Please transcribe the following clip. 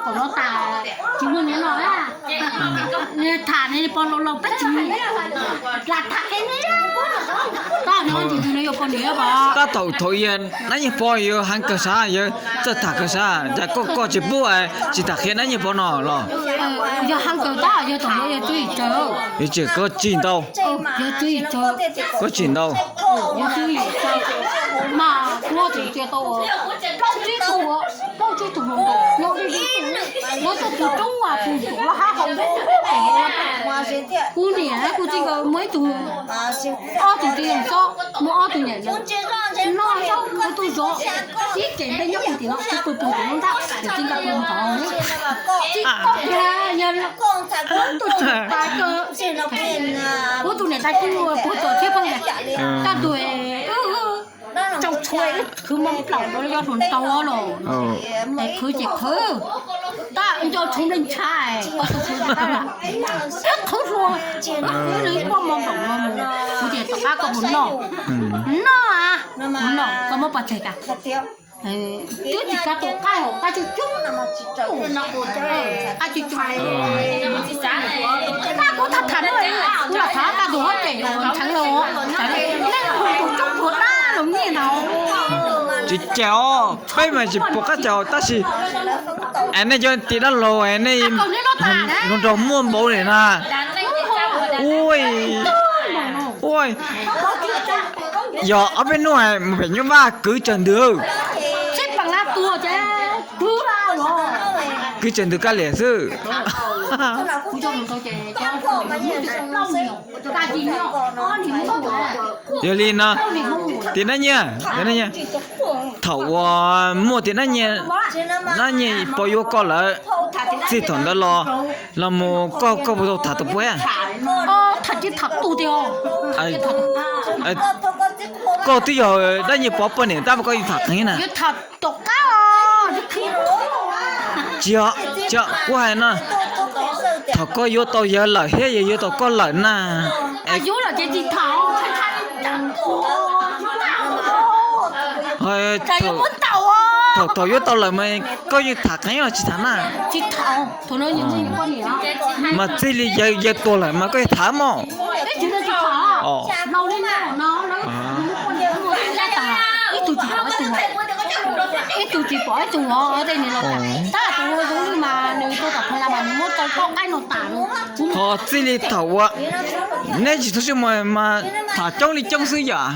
Kom no tas, tsis muaj nyob no, tham ne pog laus laus peb tsis lam tham qhia ne. Tab no ntsis no yuav poj niam pom. Tab thaum thaum yog nab nyiag pog yog heev kawg sav, yog txawj tham kawg sav, cas koj koj tsis pub tsis tham qhia nab nyiag pog no los? Yog heev kawg tab yog thaum yog yog Tub Yim Tsawg. Yog tseem koj tsis ntau. Yog Tub Yim Tsawg. Koj tsis ntau. Yog Tub Yim Tsawg mas kuv tus cia tau plaub tsib tug, plaub tsib tug hluas nkauj nyob ib tus, muaj tug tug roob mas tus tus loj hab hau. Kuv niam kuv txiv nkawd muaj ib tug, ob tug txiv yog xob, muaj ob tug niam no, no xob kuv tug zov, ib kem npe nyob kuv tim no, kuv pw pw tim no ntag, kuv txiv nkawd pw ntawd. Tsis koj yog, yog tus tsis tas kawg, kuv tus niam tais kuj puag tom thiab pheej tias, kaj ntug wb tsau tshua wb khwv mov plaum rau yog hluas nraug los, khwv ces khwv, tab nco tshuav nplej ntshav, wb khwv hluas, wb nws poj mov nplaum no mus, kuv tias tom qab koj puas noj, noj, kuv noj, koj muab pov tseg tas. Twb tsis kav tus qaib hauv qab coob coob, qab coob coob. Kuv tham tham no, kuv lam tham qab tus hauv ces ntxheev los, nej hu tus coob puas dab los nyiaj ntag. Tsis cas os, peb mas tsis pom qab cas tab sis es nej cov tim dab laug nej hluas nraug muaj npaum li na. Ua, ua, yog ob peb hnub mus pem nyuj vaj kwv tsaws ntws, kwv tsaws ntws kab liam xwb. Yog li no, tias nab nyiag, thaum uas muaj tias nab nyiag, nab nyiag pog yuav koj lawm, txij thaum ntawd los, los mus koj koj puas tau tham tus puag? Koj twb yog nab nyiag pog poj niam tab mas koj yeej tham qeev na. Tsis yog, tsis yog, kuv hais no, thaum koj yuav tau yawg lawm thiab yawg yuav tau koj lawm na, thaum thaum yuav tau lawm mas koj yeej tham qeev los tsis tham na? Mas txij li yawg tuag lawm mas koj yeej tham mog. Ib tug tsis pom ib tug, tab tus zoo li mas nws tuaj tom pha la mas nws muab tau koj qaib no tas. Ho txij li thaum uas neb tsis tau sib muag mas tham coob li coob xwb yom.